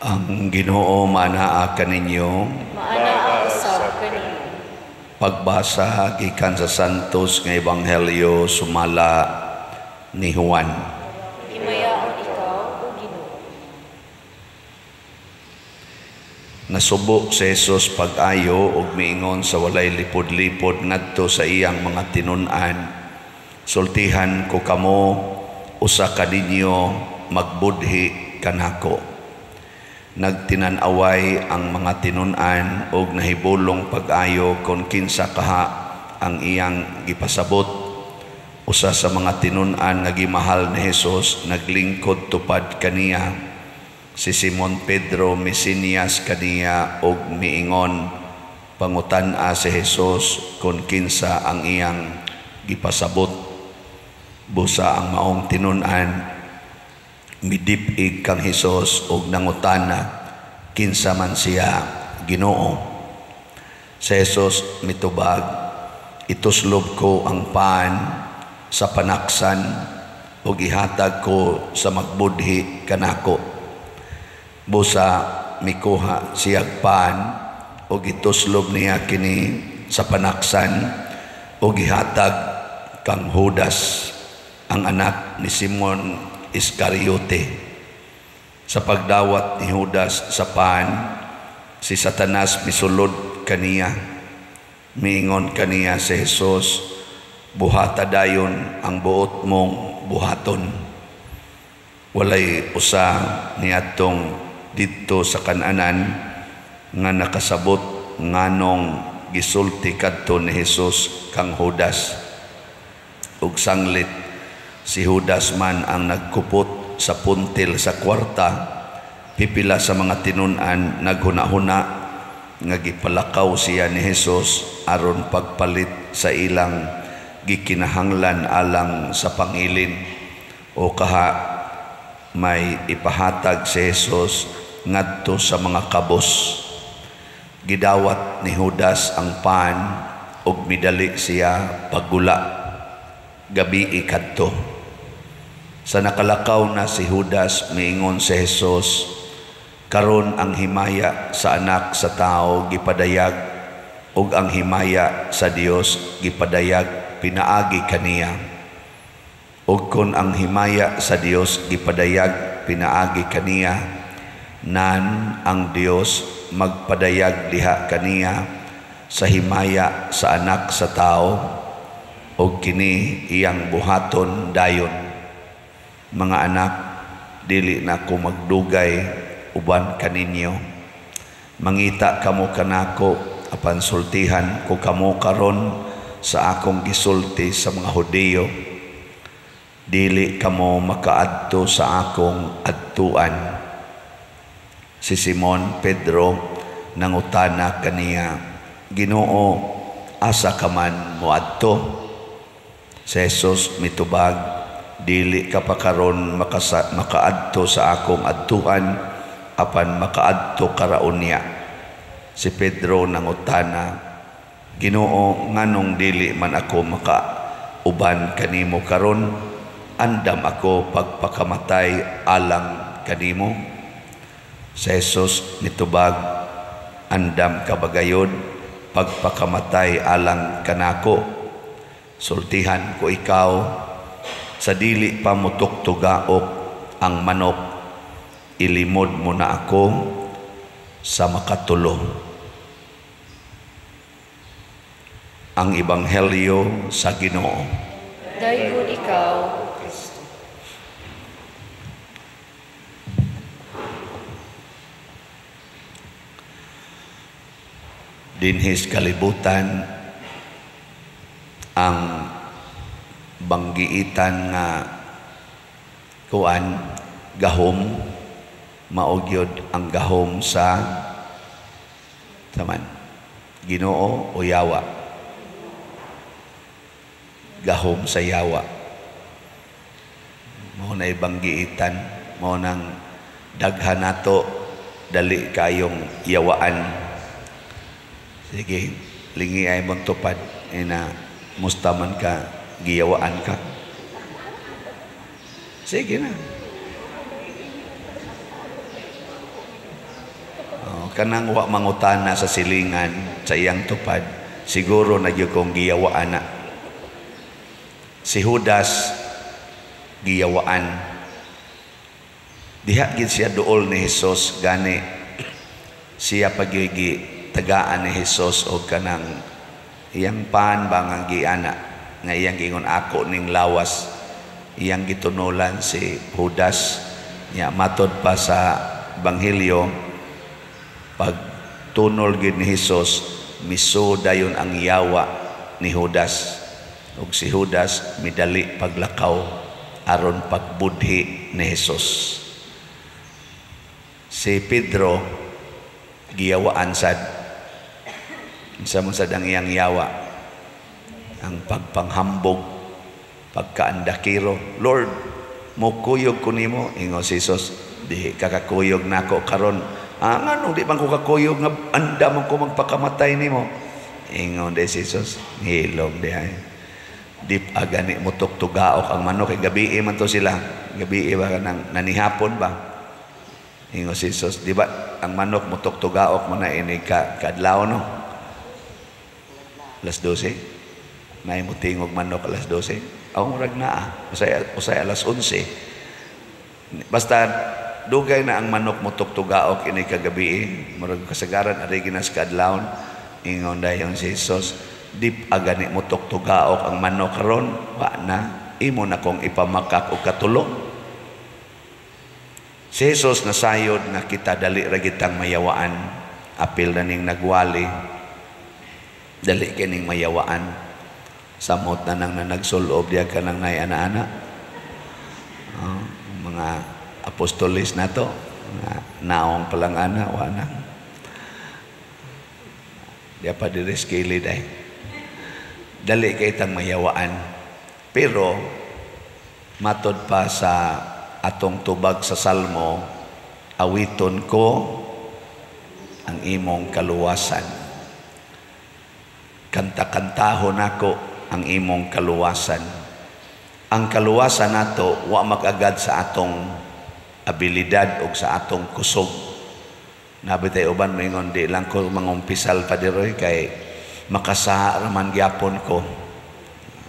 Ang Ginoo maanaa kaninyo. Maanaa usab kanimo. Pagbasa gikan sa Santos nga Ebanghelyo sumala ni Juan. Himayaon ikaw, o Ginoo. Nasubo si Jesus pag-ayo ug miingon sa walay lipod-lipod ngadto sa iyang mga tinun-an, "Sultihan ko kamo, usa ka ninyo magbudhi kanako." Nagtinan-away ang mga tinun-an ug nahibulong pag-ayo kon kinsa kaha ang iyang gipasabot. Usa sa mga tinun-an nga gimahal ni Jesus naglingkod tupad kaniya. Si Simon Pedro misinyas kaniya og miingon, pangutan-a si Jesus kon kinsa ang iyang gipasabot. Busa ang maong tinun-an midip-ig kang Hesus og nangutana, "Kinsa man siya, Ginoo?" Si Jesus mitubag, "Ituslob ko ang pan sa panaksan ug ihatag ko sa magbudhi kanako." Busa mikuha siyag pan ug ituslob niya kini sa panaksan ug ihatag kang Judas, ang anak ni Simon Iscariote. Sa pagdawat ni Judas sa pan, si Satanas misulod kaniya. Miingon kaniya si Jesus, "Buhata dayon ang buot mong buhaton." Walay usa niadtong didto sa kananan nga nakasabot nganong gisulti kadto ni Jesus kang Judas. Ug sanglit si Judas man ang nagkupot sa puntil sa kwarta, pipila sa mga tinun-an naghuna-huna nga gipalakaw siya ni Jesus aron pagpalit sa ilang gikinahanglan alang sa pangilin, o kaha may ipahatag si Jesus ngadto sa mga kabos. Gidawat ni Judas ang pan ug midali siya paggula. Gabi ikadto. Sa nakalakaw na si Judas, miingon si Jesus, "Karon ang himaya sa Anak sa Tao gipadayag, ug ang himaya sa Dios gipadayag pinaagi kaniya. Ug kon ang himaya sa Dios gipadayag pinaagi kaniya, nan ang Dios magpadayag diha kaniya sa himaya sa Anak sa Tao, ug kini iyang buhaton dayon. Mga anak, dili na ko magdugay uban kaninyo. Mangita kamo kanako, apan sultihan ko kamo karon sa akong gisulti sa mga Hudiyo. Dili kamo makaadto sa akong adtuan." Si Simon Pedro nangutana kaniya, "Ginoo, asa ka man moadto?" Si Jesus mitubag, "Dili ka pa karon makaadto sa akong adtuan, apan makaadto ka ra unya." Si Pedro nangutana, "Ginoo, nganong dili man ako makauban kanimo karon? Andam ako pagpakamatay alang kanimo." Si Jesus mitubag, "Andam ka bagayod pagpakamatay alang kanako? Sultihan ko ikaw, sa dili pa mutuktugaok ang manok, ilimod mo na ako sa makatulo." Ang Ebanghelyo sa Ginoo. Daygon ikaw, O Kristo. Dinhis kalibutan ang banggiitan nga kuan gahom, mao gyud ang gahom sa taman Ginoo o yawa. Gahom sa yawa mao na banggiitan, mao nang daghan nato dali kayong yawaan. Sige, lingi ay mong tupad ina musta man ka, giyawaan ka. Sige na. Kanang wa mangutana sa silingan sa iyang tupad, siguro na gyud kong giyawaan na. Si Judas giyawaan. Diha gid siya duol ni Hesus, gani siya pagyuy tagaan ni Hesus og kanang iyang pan ba nga giana nga iyang giingon, "Ako ning lawas," iyang gitunulan si Judas. Nya matod pa sa Ebanghelyo, pag tunol gid ni Hesus, miso dayon ang yawa ni Judas ug si Judas midali paglakaw aron pagbudhi ni Hesus. Si Pedro giyawaan sad. Unsa man sad ang iyang yawa? Ang pagpanghambog, pagkaandakiro. "Lord, mokuyog ko nimo." Ingon si Jesus, "Di ka kakuyog nako karon." "Ah, nganong di man ko kakuyog nga andam man ko magpakamatay nimo?" Ingon di si Jesus, "Hilom di ay. Di agani mo tuktugaok ang manok." Kay gabii man to sila. Gabii ba nang nanihapon ba? Ingon si Jesus, di ba ang manok mo tuktugaok mo na ini ka kaadlaw, no? Alas 12. Nay mo tingog manok alas 12. Aw, murag naa. Usay, usay alas 11. Basta dugay na ang manok mo tuktugaok ini kagabi. Murag kasagaran ari ginas kaadlawon. Ingon dayon si Jesus, "Di agani mo tuktugaok ang manok karon, wa na imo na kong ipamakak og katulong." Si Jesus nasayod nga kita dali ra gitang mayawaan, apil na ning nagwali. Dali kining mayawaan. Samot na nang nanagsulob diya ka nang nay ana-ana. Oh, mga apostolis na to, naong palang ana, wa na. Diya pa diri kilid ay. Dali kay tang mayawaan. Pero matod pa sa atong tubag sa Salmo, awiton ko ang imong kaluwasan. Kanta-kantahon nako ang imong kaluwasan. Ang kaluwasan nato wa makagad sa atong abilidad o sa atong kusog. Nabi tayo uban moingon, "Di lang ko mangumpisal, Paderoy, kay makasaha raman gyapon ko."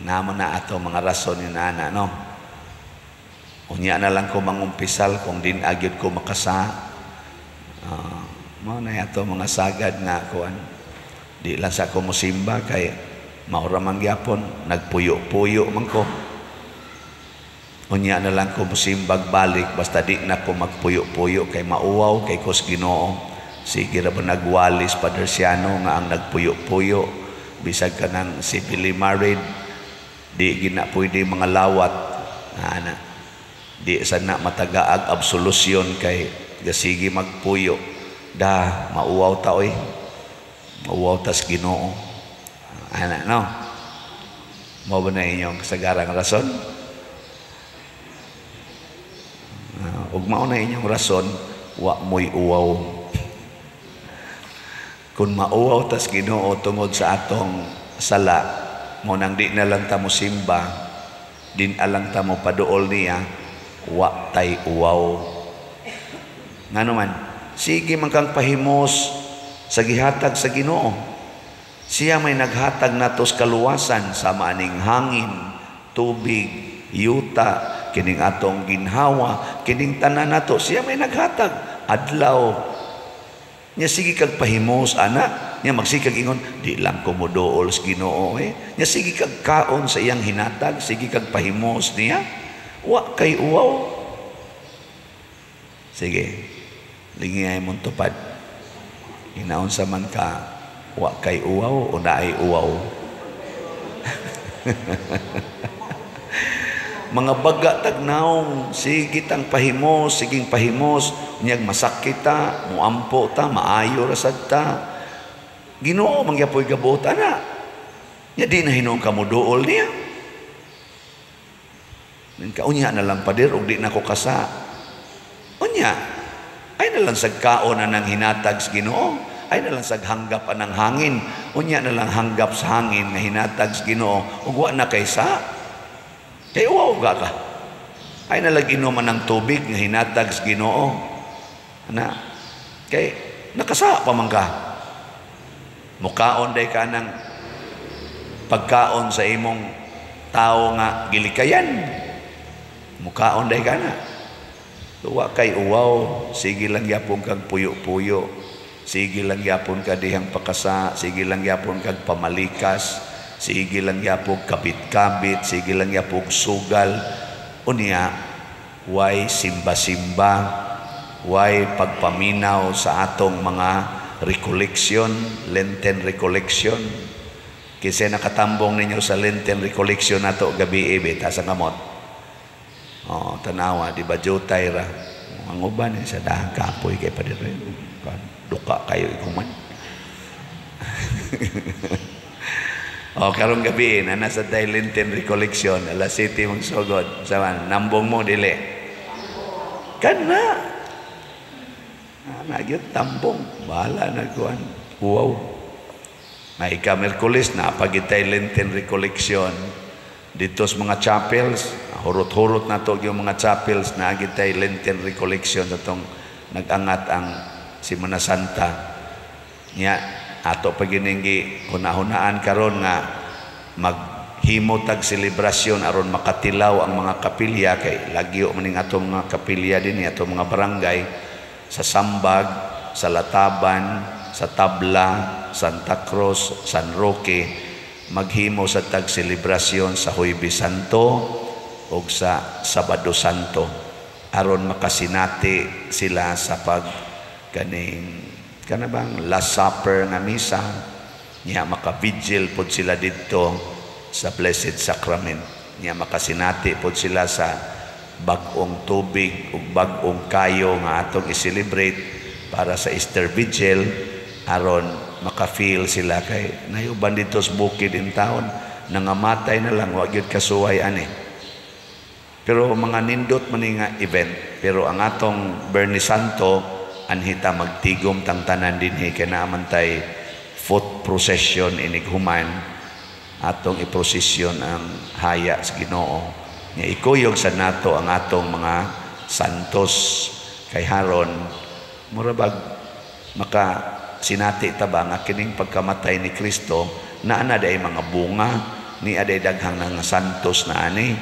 Namo na ato mga rason ni nana, no? "Unya na lang ko mangumpisal kung din agyod ko makasaha." Mao na ato mga sagad nga kuan. "Di lang sa ko mosimba kay mao ra man gyapon, nagpuyo-puyo man ko. Unya na lang ko mosimbag balik basta di na ko magpuyo-puyo kay mauwaw kay kos Ginoo." Sige ra ba nagwalis, Padre Siano, nga ang nagpuyo-puyo bisag ka ng civilly married, di gina pwede mga lawat ana, di sana matagaag absolution kay gasigi magpuyo da, mauwaw ta oy, mauwaw tas Ginoo ana, no? Mao ba na inyong kasagarang rason? Ug mao na inyong rason, wa mo'y uwaw. Kung mauwaw tas Ginoo tungod sa atong sala, mo nang di na lang ta mo simba, din alang ta mo paduol niya, wa tay uwaw. Ngano man, sige man kang pahimos sa gihatag sa Ginoo. Siya may naghatag natos kaluwasan sa maaning hangin, tubig, yuta, kining atong ginhawa, kining tanan nato, siya may naghatag. Adlaw. Nya sige kag pahimos ana, nya magsige kag ingon, "Di lang ko moduol sa Ginoo eh." Nya sige kag kaon sa iyang hinatag, sige kag pahimos niya. Wa kay uwaw. Sige. Lingiyay mong tupad. Inaon sa man ka, wa kay uwaw o naay uwaw? Mga baga tagnaong, sige tang pahimos, siging pahimos, niyag masakit ta, muampo ta, maayo rasad ta. Ginoo mangyapoy gabuot ana. Nya di na hinuon ka moduol niya. Nin kaunya na lang, Pader, og di na ko kasa. Unya, ay na lang sag kaon anang hinatag sa Ginoo. Ay na lang sag hanggap anang hangin. Unya na lang hanggap sa hangin nga hinatag sa Ginoo. Ug wa na kay sa. Kay uwaw ka ka. Ay na lang inuman ng tubig nga hinatag sa Ginoo. Ana, kay Nakasa pa man ka. Mukaon day ka ng pagkaon sa imong tao nga gilikayan. Mukaon day ka na. Wa kay uwaw, sige lang yapon kag puyo-puyo. Sige lang yapon ka dihang pakasa, sige lang yapon kag pamalikas, sige lang yapon kabit-kabit, sige lang yapon sugal. Unya, way simba-simba, way pagpaminaw sa atong mga recollection, Lenten recollection. Kasi nakatambong ninyo sa Lenten recollection nato gabi bita sa kamot. Oh, tanawa, di ba jutay ra. Ang uban eh, sa dahang kapoy kay padire. Duka kayo ikuman. Oh, karong gabi na nasa tay Lenten recollection, alas 7 magsugod. Saman, nambong mo dili. Kana. Nagyot tambong, bahala na kuan. Wow. May ika Merkulis na pagitay Lenten recollection dito sa mga chapels, hurot-hurot na to yung mga chapels na agitay Lenten recollection atong nag-angat ang Semana Santa. Nya ato pagininggi hunahunaan karon nga maghimo tag selebrasyon aron makatilaw ang mga kapilya kay lagyo maning atong mga kapilya dinhi, atong mga barangay sa Sambag, sa Lataban, sa Tabla, Santa Cruz, San Roque, maghimo sa tag selebrasyon sa Huwebes Santo o sa Sabado Santo aron makasinati sila sa pag kaning kana bang Last Supper nga misa niya, maka-vigil pod sila didto sa Blessed Sacrament niya, makasinati pod sila sa bag-ong tubig ug bag-ong kayo nga atong i-celebrate para sa Easter Vigil aron maka-feel sila kay nayuban dito sa bukid in town, nangamatay na lang, wa gyud kasuway ani. Pero mga nindot man nga event, pero ang atong Bernie Santo anhita magtigom tang tanan dinhi kay naa man tay foot procession inighuman, atong iprosesyon ang haya sa Ginoo. Nya ikuyog sa nato ang atong mga santos kay haron mura bag maka sinati ta ba nga kining pagkamatay ni Kristo naa na day mga bunga ni aday daghang nga santos na ani.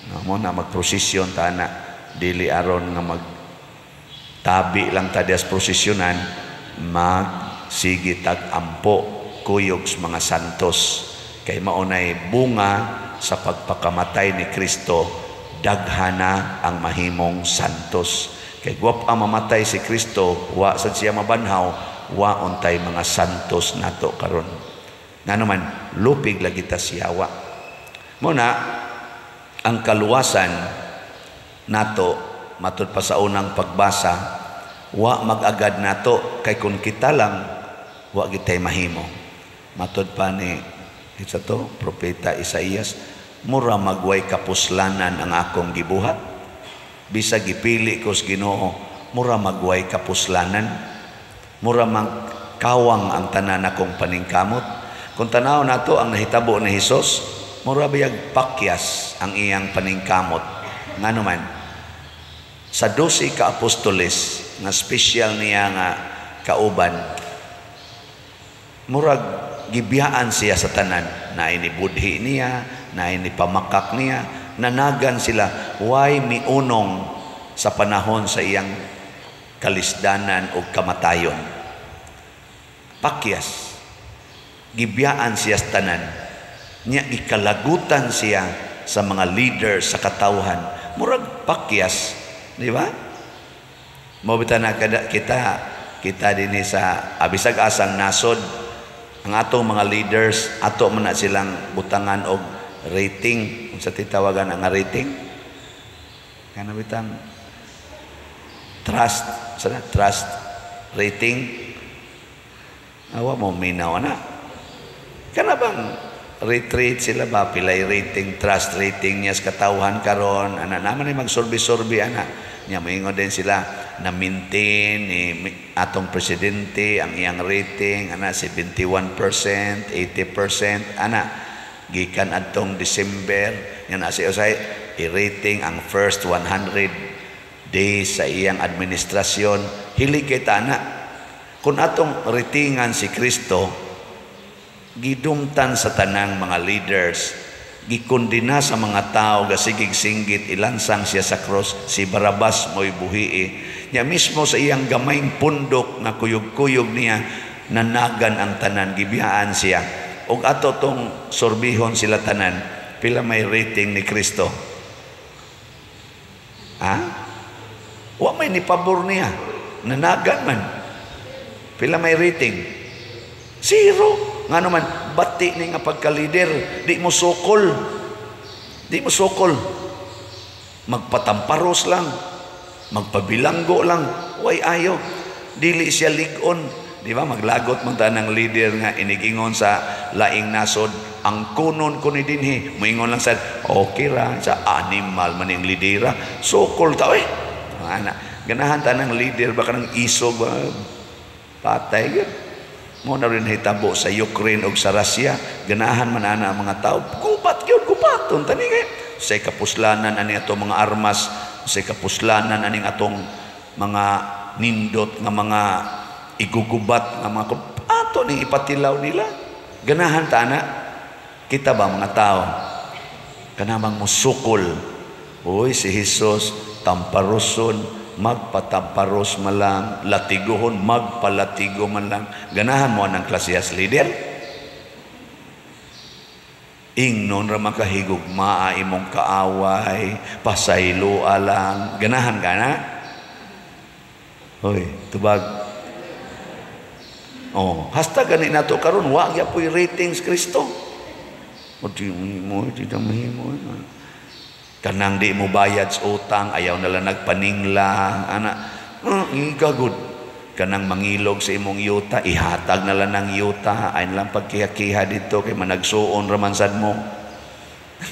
No, mo na magprosesyon ta na dili aron nga magtabi lang ta dias prosesyonan, magsige tag ampo kuyog sa mga santos kay maunay bunga sa pagpakamatay ni Kristo, daghana ang mahimong santos. Kay gwap ang mamatay si Kristo, wa sad siya mabanhaw, wa untay mga santos nato karon. Ngano man lupig lagi ta siyawa. Muna ang kaluwasan nato matud pa sa unang pagbasa, wa mag-agad nato kay kun kita lang wa gitay mahimo. Matud pa ni isa to propeta Isaías, mura magway kapuslanan ang akong gibuhat. Bisag gipili ko sa Ginoo, mura magway kapuslanan, mura magkawang ang tanan akong paningkamot. Kung tanaw nato ang nahitabo ni Hesus, mura bayag pakyas ang iyang paningkamot. Ngano man sa 12 ka apostoles nga special niya nga kauban, murag gibiyaan siya sa tanan. Naay ni budhi niya, naay ni pamakak niya, nanagan sila, why miunong sa panahon sa iyang kalisdanan o kamatayon. Pakyas, gibiyaan siya sa tanan. Niya gikalagutan siya sa mga leader sa katawhan. Murag pakyas, di ba? Mobita na kita kita dinhi sa abisag asang nasod, ang atong mga leaders ato man na silang butangan og rating. Unsa titawagan ang rating? Kana bitang trust, sa trust rating. Awa mo minaw na. Kana bang retreat sila ba pilay rating, trust rating niya sa katawhan karon, ana naman ay magsurvey-survey ana. Nya moingon din sila na maintain ni atong presidente ang iyang rating ana 71%, 80% ana gikan adtong December nya na siya usay i-rating ang first 100 days sa iyang administrasyon. Hili kay tana. Kung atong ratingan si Kristo, gidumtan sa tanang mga leaders, gikondena sa mga tao, gasigig singgit, ilansang siya sa cross, si Barabas mo'y buhii. Nya mismo sa iyang gamayng pundok nga kuyog-kuyog niya, nanagan ang tanan, gibiyaan siya. Og ato tong sorbihon sila tanan, pila may rating ni Kristo? Ha? Wa may ni pabor niya. Nanagan man. Pila may rating? 0. Nga naman, bati ni nga pagka-leader, di mo sukol. Di mo sukol. Magpatamparos lang. Magpabilanggo lang. Way ayo. Dili siya lig-on. Di ba? Maglagot man ta ng leader nga inigingon sa laing nasod. Ang kunon ko ni dinhi. Moingon lang sa, okay ra. Sa animal man yung lidera. Sukol ta, eh. Ana, ganahan ta ng leader baka ng isog ba? Patay gyud. Mo na rin hitabo sa Ukraine og sa Russia, ganahan man ana ang mga tao. Gubat gyud, gubaton tani kay say kapuslanan ani atong mga armas, say kapuslanan aning atong mga nindot nga mga igugubat nga mga ato ning ipatilaw nila. Ganahan ta ana. Kita ba mga tao? Kanamang musukol. Uy, si Jesus tamparoson, magpatamparos man lang, latiguhon, magpalatigo man lang. Ganahan mo ang klasiyas leader? Ingnon ra makahigugmaa imong kaaway, pasayloa lang. Ganahan ka na? Hoy, tubag. Oh, hasta gani nato karon wa gyapoy ratings Kristo. O di mo, di mahimo. Kanang di mo bayad sa utang, ayaw na lang nagpaningla, ana, gagod. Kanang mangilog sa imong yuta, ihatag na lang ng yuta, ay lang pagkiha-kiha dito, kay managsuon raman sad mo.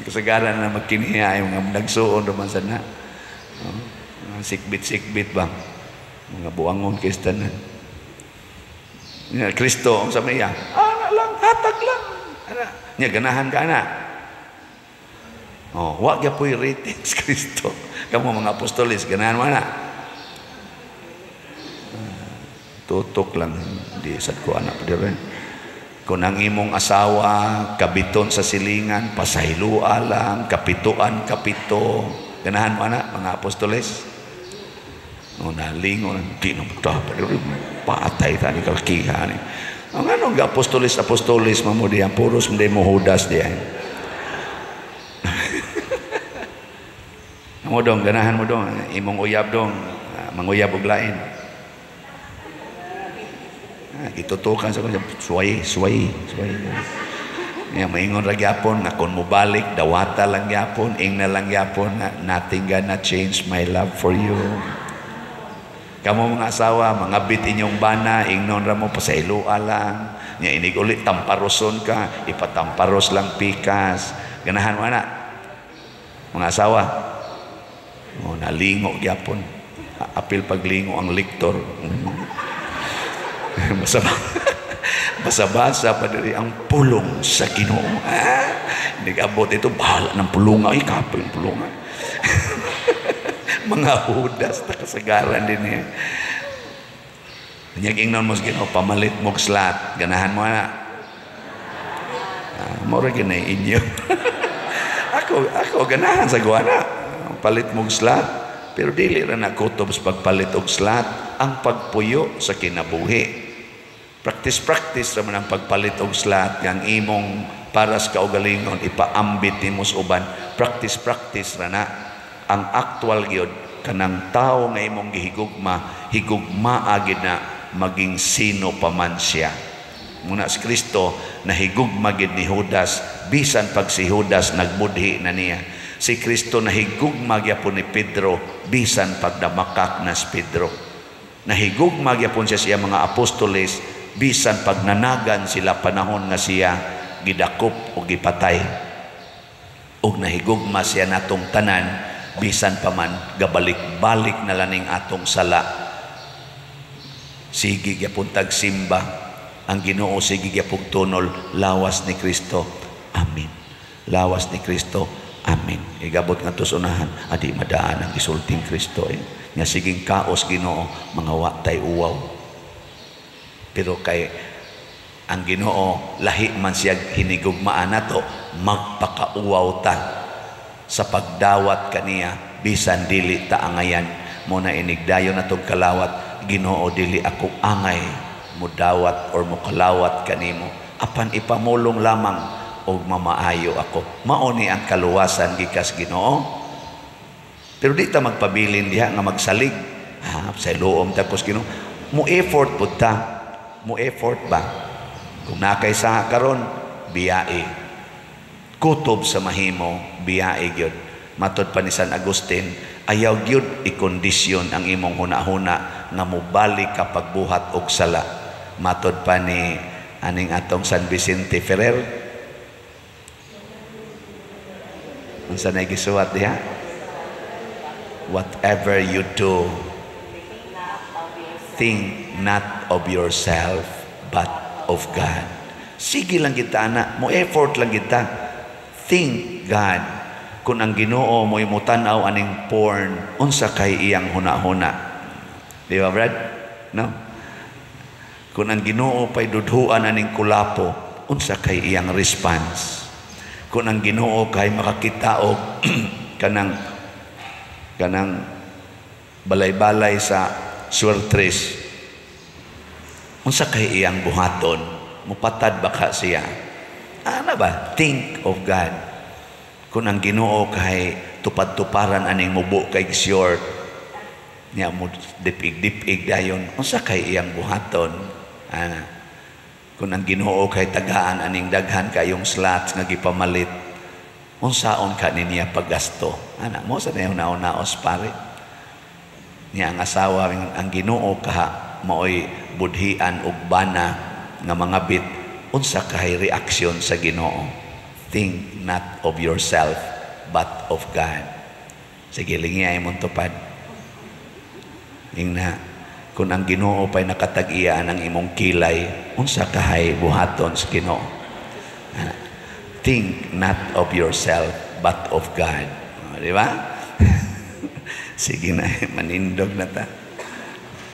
Kasagaran na magkiniha, ay mga nagsuon raman sad na. Oh, sikbit-sikbit ba? Mga buangon kay tanan. Kristo, ang sa maya, ana lang, hatag lang. Ana, nya ganahan ka na. Oh, wa gyapoy ratings Kristo. Kamo mga apostoles, ganahan mo na. Tutok lang, di sad ko anak dire. Kung ang imong asawa kabiton sa silingan, pasayloa lang, kapituan kapito. Ganahan mo na mga apostoles. No, nalingon, di na dapat patay ta ni kalkiha ni. Ang anong apostoles apostoles mamo diyan, puros mo mo hudas diyan. Mo dong, ganahan mo dong, imong uyab dong, manguyab og lain. Itutukan sa kanya, suway, suway, suway. Ya, maingon ra gyapon nga kon mobalik, dawata lang gyapon, ingna lang gyapon, nothing gonna change my love for you. Kamo mga asawa, mga bit inyong bana, ingnon ra mo, pasayloa lang. Nya inig ulit, tamparoson ka, ipatamparos lang pikas. Ganahan mo na. Mga asawa, oh, nalingo gyapon. Apil paglingo ang liktor. Basa-basa pa diri ang pulong sa Ginoo. Ah, nag-abot ito, bahala ng pulunga. Ay, kapoy yung pulunga. Mga hudas na kasagaran din eh. Kanyag ingnon mo sa Ginoo, pamalit mo slat. Ganahan mo na. Mora ginay inyo. Ako ganahan sa guana. Palit mong slat. Pero dili ra na kutob sa pagpalit og slat ang pagpuyo sa kinabuhi. Practice-practice ra man ang pagpalit og slat ang imong paras kaugalingon ipaambit nimo sa uban. Practice-practice ra na. Ang actual gyud kanang tawo nga imong gihigugma, higugmaa gyud na maging sino pa man siya. Muna si Kristo nahigugma gyud ni Judas bisan pag si Judas nagbudhi na niya. Si Kristo nahigugma gyapon ni Pedro bisan pag namakak na si Pedro. Nahigugma gyapon siya sa iyang mga apostoles bisan pag nanagan sila panahon nga siya gidakop o gipatay. Og nahigugma siya natong tanan bisan pa man gabalik-balik na laning atong sala. Sige gyapon tagsimba ang Ginoo, sige gyapon tunol lawas ni Kristo. Amen. Lawas ni Kristo. Amen. Igabot nga to sa unahan, adi madaan ang isulting Kristo eh. Nga siging kaos Ginoo, mga wa tay uwaw. Pero kay ang Ginoo lahi man siya hinigugmaan nato, magpakauwaw ta sa pagdawat kaniya bisan dili ta angayan. Mo na inigdayon natong kalawat, "Ginoo, dili ako angay mudawat or mukalawat kanimo, apan ipamulong lamang og mamaayo ako." Mao ni ang kaluwasan gikas Ginoo. Pero di ta magpabilin diha nga magsalig, ha, sa luom tapos Ginoo. Mo effort pud ta, mo effort ba? Kung nakay sa karon, biyae. Kutob sa mahimo, biyae gyud. Matod pa ni San Agustin, ayaw gyud ikondisyon ang imong hunahuna nga mobalik ka pagbuhat og sala. Matod pa ni aning atong San Vicente Ferrer, unsa na gisuwat diha? "Whatever you do, think not of yourself but of God." Sige lang kita ana, mo effort lang kita. Think God. Kung ang Ginoo mo'y mutan-aw aning porn, unsa kay iyang huna-huna? Di ba, Brad? No? Kung ang Ginoo pa'y dudhuan aning kulapo, unsa kay iyang response? Kung ang Ginoo kay makakita og kanang balay-balay sa swertres, unsa kay iyang buhaton? Mupatad ba ka siya? Ana ba? Think of God. Kung ang Ginoo kay tupad-tuparan aning mubo kay short niya, mo dipig-dipig dayon, unsa kay iyang buhaton? Ana. Kung ang Ginoo kay tagaan aning daghan kayong slots nga gipamalit, unsaon ka niya paggasto? Ana mo sa naos pare niya ang asawa, ang Ginoo kaha maoy budhian og bana nga mga bit, unsa kay reaksyon sa Ginoo? Think not of yourself but of God. Sige, lingi ay mong tupad. Ingna, kung ang Ginoo pa'y nakatag-iya ang imong kilay, unsa kahay buhaton sa Ginoo? Think not of yourself but of God. O, di ba? Sige na, manindog na ta.